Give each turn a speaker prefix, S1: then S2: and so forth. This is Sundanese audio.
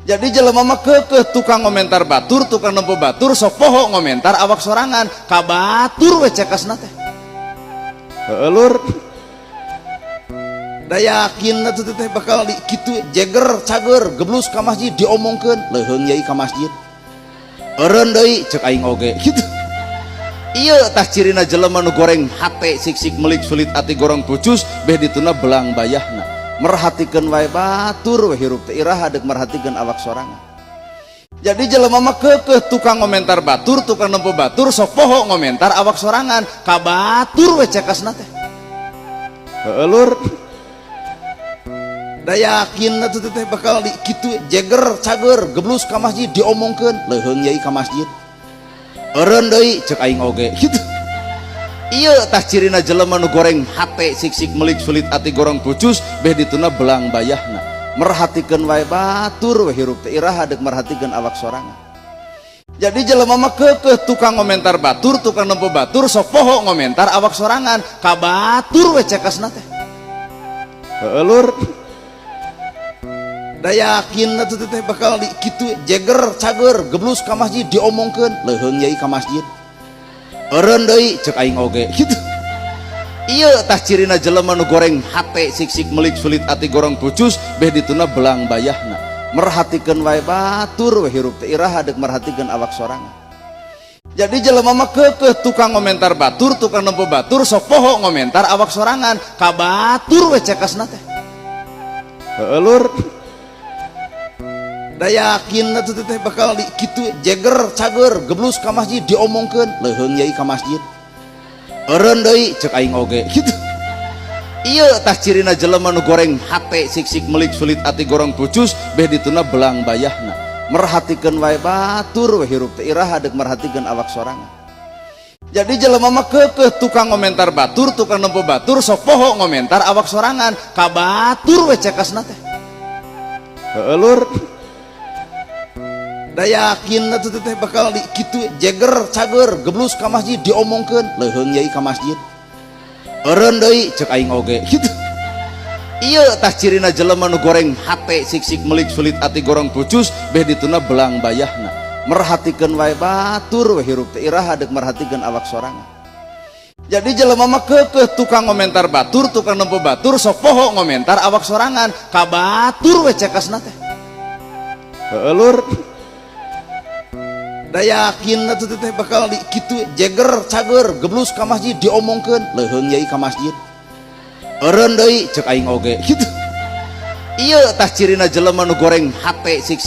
S1: Jadi jelema mah keukeuh tukang ngomentar batur, tukang nempo batur, sok poho ngomentar awak sorangan, ka batur we cekasna teh. Heueuh lur. Da yakin atuh teh bakal di kitu jeger cager geblus ka masjid diomongkeun, leuheung yai ka masjid. Eureun deui cek aing oge kitu. Ieu tah cirina jelema nu goreng hate sik-sik melik sulit ati gorong pucus beh dituna belang bayahna. Merhatikeun wae batur we hirup teh iraha deuk merhatikeun awak sorangan. Jadi jelema mah keukeuh tukang ngomentar batur, tukang nempo batur, sok poho ngomentar awak sorangan, ka batur we cekasna teh. Heueuh lur. Da yakin atuh teh bakal di kitu jeger cager geblus ka masjid diomongkeun, leuheung yai ka masjid. Eureun deui cek aing oge kitu. Ieu tah cirina jelema nu goreng hate sik-sik melik sulit ati gorong pucus beh dituna belang bayahna. Merhatikeun wae batur we hirup teh iraha deuk merhatikeun awak sorangan. Jadi jelema mah keukeuh tukang ngomentar batur, tukang nempo batur, sok poho ngomentar awak sorangan, ka batur we cekasna teh. Heueuh lur. Da yakin atuh teh bakal di kitu jeger cager geblus ka masjid diomongkeun, leuheung yai ka masjid. Eureun deui cek aing oge kitu. Ieu tah cirina jelema nu goreng hate sik-sik melik sulit ati gorong pucus beh dituna belang bayahna. Merhatikeun wae batur we hirup teh iraha deuk merhatikeun awak sorangan. Jadi jelema mah keukeuh tukang ngomentar batur, tukang nempo batur, sok poho ngomentar awak sorangan, ka batur we cekasna teh. Heueuh lur. Da yakin atuh teh bakal di kitu jeger cager geblus ka masjid diomongkeun, leuheung yai ka masjid. Eureun deui cek aing oge kitu. Ieu tah cirina jelema nu goreng hate sik-sik melik sulit ati gorong pucus beh dituna belang bayahna. Merhatikeun wae batur we hirup teh iraha deuk merhatikeun awak sorangan. Jadi jelema mah keukeuh tukang ngomentar batur, tukang nempo batur, sok poho ngomentar awak sorangan, ka batur we cekasna teh. Heueuh lur. Da yakin atuh teh bakal di kitu jeger cager geblus ka masjid diomongkeun, leuheung yai ka masjid. Eureun deui cek aing oge kitu. Ieu tah cirina jelema nu goreng hate sik-sik melik sulit ati gorong pucus beh dituna belang bayahna. Merhatikeun wae batur we hirup teh iraha deuk merhatikeun awak sorangan. Jadi jelema mah keukeuh tukang ngomentar batur, tukang nempo batur, sok poho ngomentar awak sorangan, ka batur we cekasna teh. Heueuh lur. Da yakin atuh teh bakal di kitu jeger cager geblus ka masjid diomongkeun, leuheung yai ka masjid. Eureun deui cek aing oge kitu. Ieu tah cirina jelema nu goreng hate sik-sik